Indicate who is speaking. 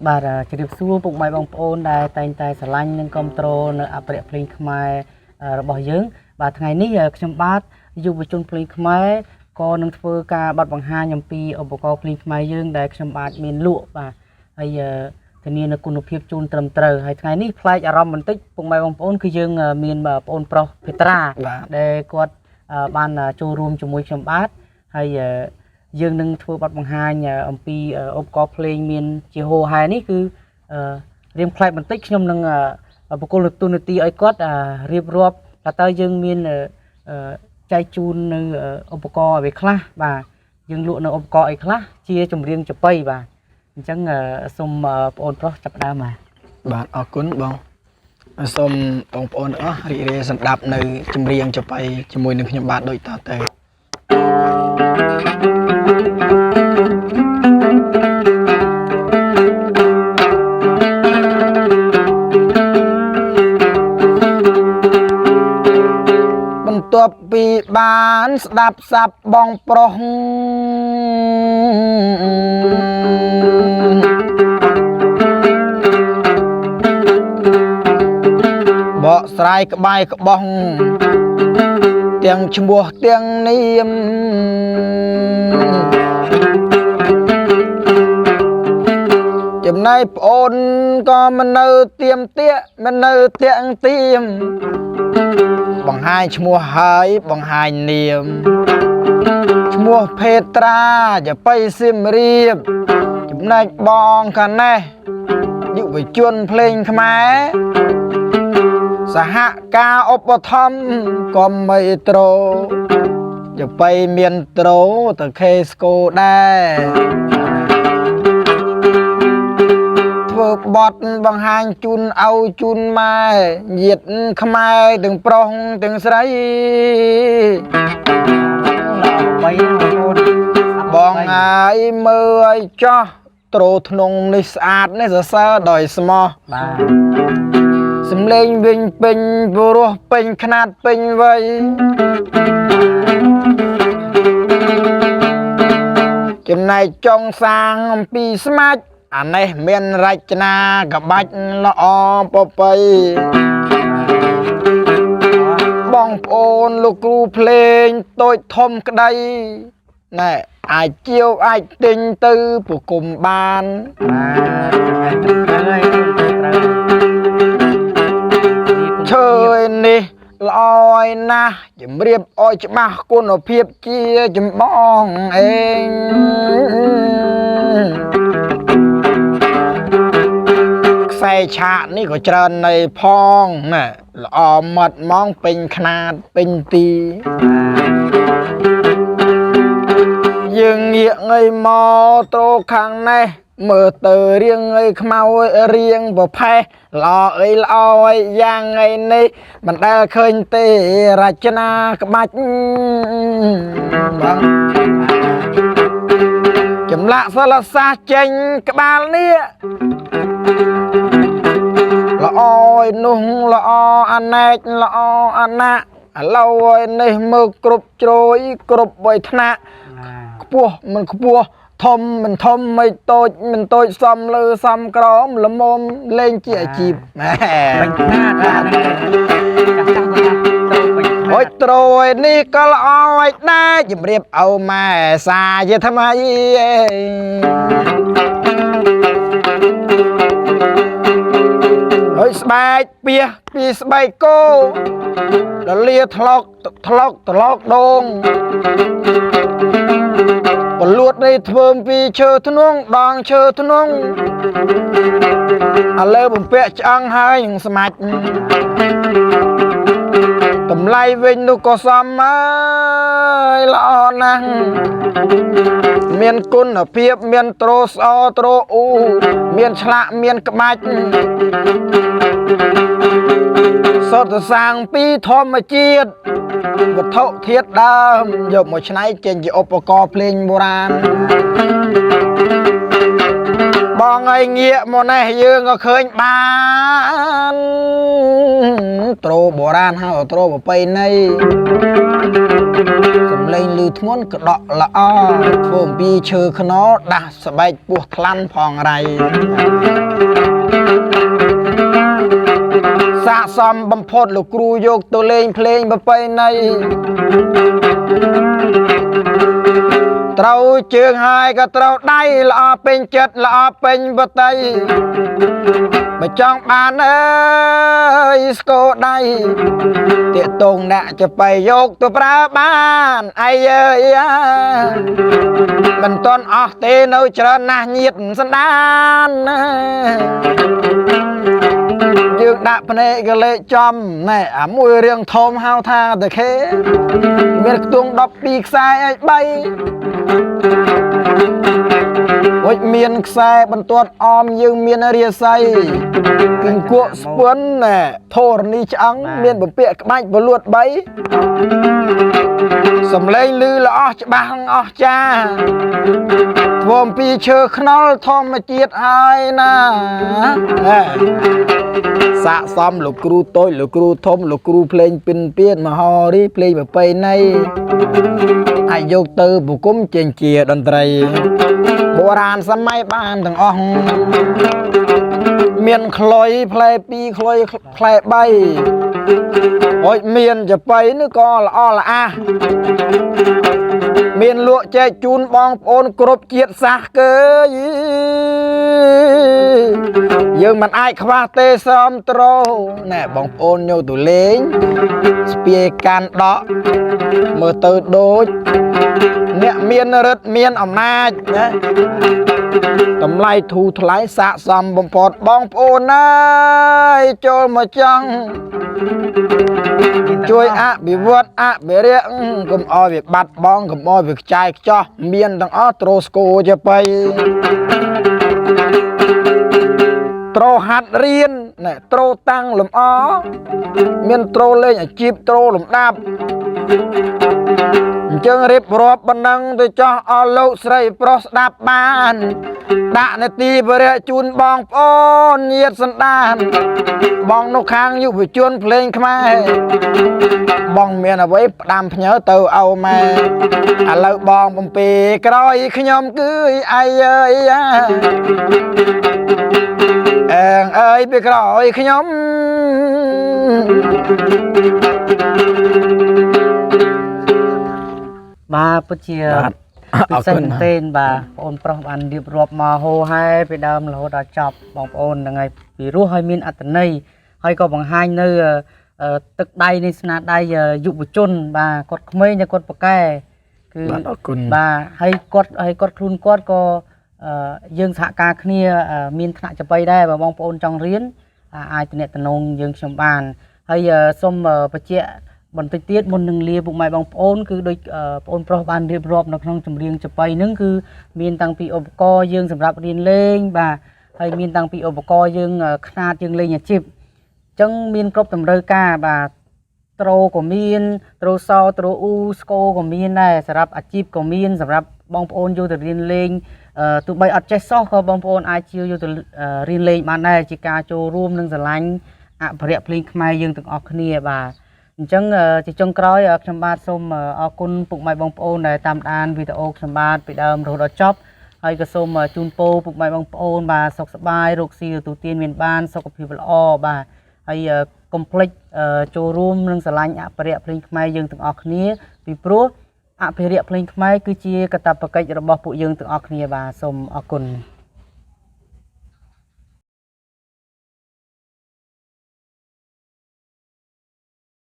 Speaker 1: បាទជម្រាបសួរពុកម៉ែបងប្អូនដែលតែងតែស្រឡាញ់និងគ្រប់គ្រងនៅអភិរក្សភ្លេងខ្មែររបស់យើងបាទថ្ងៃនេះខ្ញុំបាទយុវជនភ្លេងខ្មែរក៏នឹងធ្វើការបទបង្ហាញអំពីឧបករណ៍ភ្លេងខ្មែរយើងដែលខ្ញុំបាទមានលក់បាទហើយធានានូវគុណភាពជូនត្រឹមត្រូវហើយថ្ងៃនេះប្លែកអារម្មណ៍បន្តិចពុកម៉ែបងប្អូនគឺយើងមានបងប្អូនប្រុសភេត្រាដែលគាត់បានចូលរួមជាមួយខ្ញុំបាទហើយយើងនឹងធ្វើបទបង្ហាញអំពីឧបករណ៍ភ្លេងមានជាហោហែនេះគឺរៀងប្លែកបន្តិចខ្ញុំនឹងបកគលទូនាទីឲ្យគាត់រៀបរាប់ថាតើយើងមានចែកជូននៅឧបករណ៍អ្វីខ្លះបាទយើងលក់នៅឧបករណ៍អីខ្លះជាចម្រៀងចាប៉ីបាទអញ្ចឹងសូមបងអូនប្រុសចាប់ផ្ដើមបាទ
Speaker 2: បាទអរគុណបងសូមបងប្អូនអស់រីករាយសម្ដាប់នៅចម្រៀងចាប៉ីជាមួយនឹងខ្ញុំបាទដូចតទៅបន្ទាប់ពីបានស្ដាប់ស័ព្ទបងប្រុសបកស្រាយក្បាយក្បោះទាំងឈ្មោះទាំងនាមចំណែកប្អូនក៏មិននៅទៀមទាមិននៅតាំងទៀមបង្ហាញឈ្មោះហើយបង្ហាញនាមឈ្មោះភេត្រាចាប៉ីសៀមរាបចំណែកបងខាងនេះយុវជនភ្លេងខ្មែរសហការឧបត្ថម្ភក៏មិនត្រូចាប៉ីមានត្រូតខេស្គូដែរធ្វើបទបង្ហាញជូនឪជូនម៉ែញាតិខ្មែរទាំងប្រុសទាំងស្រី
Speaker 1: បីណាបងប្អូន
Speaker 2: បងហើយមើលឲ្យចោះត្រូធ្នងនេះស្អាតនេះសរសើរដោយស្មោះ
Speaker 1: បាទ
Speaker 2: សំលេងវិញពេញព្រោះពេញខ្នាតពេញវ័យចំណែកចុងសាងអំពីស្មាច់អានេះមានរចនាក្បាច់ល្អពពៃបងប្អូនលោកគ្រូភ្លេងតូចធំក្តីណែអាចជាវអាចទិញទៅប្រគំបាន
Speaker 1: បាទត្រូវហើយត្រូវ
Speaker 2: ឈើឯនេះល្អឯណាស់ជំរាបឲ្យច្បាស់គុណភាពជាចម្បងអេងខ្សែឆាកនេះក៏ច្រើននៃផងណែល្អម៉ត់ហ្មងពេញខ្នាតពេញទីយើងងាកងើយមកត្រូខាងនេះមើលទៅរៀងអីខ្មៅរៀងប្រផេះល្អអីល្អអីយ៉ាងអីនេះមិនដែលឃើញទេរចនាក្បាច់បងចម្លាក់សិលសាស្ត្រចេញក្បាលនេះល្អឯនោះល្អអាណែកល្អអាណាក់ឥឡូវឯនេះមើលគ្រប់ជ្រោយគ្រប់វ័យថ្នាក់ខ្ពស់មិនខ្ពស់ធំមិនធំមិនតូចមិនតូចសំលើសំក្រមល្មមលេងជាអាជីពណែ
Speaker 1: ពេញខ្នាតបាទចាស់ចាស់គាត់ត្រូវពេញខ្នា
Speaker 2: អូយ
Speaker 1: ត
Speaker 2: ត្រូយនេះក៏ល្អឲ្យដែរជំរាបឪម៉ែសាជាថ្មីហើយស្បែកពីពីស្បែកគោលលាថ្លុកថ្លុកត្រឡោកដង បលួតនេះធ្វើអំពីឈើធ្នងដងឈើធ្នងឥឡូវបំពាក់ឆ្អឹងហើយនឹងស្មាច់តម្លៃវិញនោះក៏សមហើយល្អណាស់មានគុណភាពមានត្រូស្អត្រូអ៊ូមានឆ្លាក់មានក្បាច់សុទ្ធសាងពីធម្មជាតិវត្ថុធាតុដើមយកមកច្នៃចេញជាឧបករណ៍ភ្លេងបុរាណបងឲ្យងាកមកនេះយើងក៏ឃើញបានត្រូបុរាណហើយត្រូប្រពៃណីសំឡេងឮធ្ងន់ក្តក់ល្អធ្វើអំពីឈើខ្នុរដាស់ស្បែកពោះថ្លាន់ផងរៃសាកសមបំផុតលោកគ្រូយកទៅលេងភ្លេងប្រពៃណីត្រូវជើងហើយក៏ត្រូវដៃល្អពេញចិត្តល្អពេញបតីបើចង់បានអើយស្គរដៃទាកតងអ្នកจะไปយកទៅប្រើបានអីអើយអាមិនតន់អស់ទេនៅច្រើនណាស់ញាតសន្តានណាយើងដាក់ភ្នែកក៏លេខចំណែអាមួយរឿងធំហៅថាតខេមានខ្ទង់12ខ្សែឲ្យ3រួចមានខ្សែបន្ទាត់អមយើងមានរាសីគង្គក់ស្ពឿនណែធរណីឆ្អឹងមានបំពាក់ក្បាច់បលួត3សំឡេងឮល្អច្បាស់អស្ចារ្យធ្វើអំពីឈើខ្នុរធម្មជាតិហើយណាសាកសមលោកគ្រូតូចលោកគ្រូធំលោកគ្រូភ្លេងពិនពៀតមហោរីភ្លេងប្រពៃណីអាចយកទៅប្រគំចេញជាតន្ត្រីបុរាណសម័យបានទាំងអស់មានខ្លុយផ្លែ2ខ្លុយផ្លែ3ហើយមានចបៃនេះក៏ល្អល្អះមានលក់ចែកជូនបងប្អូនគ្រប់ជាតិសាសន៍កើយើងមិនអាចខ្វះទេសមត្រូណែបងប្អូនយកទៅលេងស្ពាយកាន់ដកមើលទៅដូចអ្នកមានរិទ្ធមានអំណាចណាតម្លៃធូរថ្លៃសាកសមបំផុតបងប្អូនអើយចូលមកចង់ជួយអភិវឌ្ឍអភិរក្សកុំឲ្យវាបាត់បង់កុំឲ្យវាខ្ចាយខ្ចោះមានទាំងអស់ត្រូស្គរជាបៃត្រូហាត់រៀនណែត្រូតាំងលំអមានត្រូលេងអាជីពត្រូលំដាប់អញ្ចឹងរៀបរាប់បណ្ដឹងទៅចោះអស់លោកស្រីប្រុសស្ដាប់បានដាក់នាទីបរិយជូនបងប្អូនញាតសន្តានបងនៅខាងយុវជនភ្លេងខ្មែរបងមានអ្វីផ្ដាំផ្ញើទៅឪម៉ែឥឡូវបងបំពេក្រោយខ្ញុំគឺអីអើយអាអេងអើយពីក្រោយខ្ញុំ
Speaker 1: បាទពិតជាពិសេសមែនទែនបាទបងអូនប្រុសបានរៀបរាប់មកហូហែពីដើមរហូតដល់ចប់បងប្អូនហ្នឹងហើយពីរោះឲ្យមានអត្ថន័យហើយក៏បង្ហាញនៅទឹកដៃនៃស្នាដៃយុវជនបាទគាត់ក្មេងតែគាត់ប៉កែគឺ
Speaker 2: បាទអរគុណ
Speaker 1: បាទហើយគាត់ខ្លួនគាត់ក៏យើងសហការគ្នាមានថ្នាក់ចបៃដែរបើបងប្អូនចង់រៀនអាចទំនាក់ទំនងយើងខ្ញុំបានហើយសូមបញ្ជាក់បន្តិចទៀតមុននឹងលាពុកម៉ែបងប្អូនគឺដូចបងប្អូនប្រុសបានរៀបរាប់នៅក្នុងចម្រៀងចបៃហ្នឹងគឺមានតាំងពីឧបករណ៍យើងសម្រាប់រៀនលេងបាទហើយមានតាំងពីឧបករណ៍យើងខ្នាតយើងលេងអាជីពអញ្ចឹងមានគ្រប់តម្រូវការបាទត្រូក៏មានត្រូសត្រូអ៊ូស្គរក៏មានដែរសម្រាប់អាជីពក៏មានសម្រាប់បងប្អូនយកទៅរៀនលេងទោះបីអត់ចេះសោះក៏បងប្អូនអាចជាយកទៅរៀនលេងបានដែរជាការចូលរួមនឹងស្រឡាញ់អភិរក្សភ្លេងខ្មែរយើងទាំងអស់គ្នាបាទអញ្ចឹងជាចុងក្រោយខ្ញុំបាទសូមអរគុណពុកម៉ែបងប្អូនដែលតាមដានវីដេអូខ្ញុំបាទពីដើមរហូតដល់ចប់ហើយក៏សូមជូនពរពុកម៉ែបងប្អូនបាទសុខសប្បាយរកស៊ីទទួលទានមានបានសុខភាពល្អបាទហើយកុំភ្លេចចូលរួមនឹងស្រឡាញ់អភិរក្សភ្លេងខ្មែរយើងទាំងអស់គ្នាពីព្រោះអភិរក្សភ្លេងខ្មែរគឺជាកាតព្វកិច្ចរបស់ពួកយើងទាំងអស់គ្នាបាទសូមអរគុណ។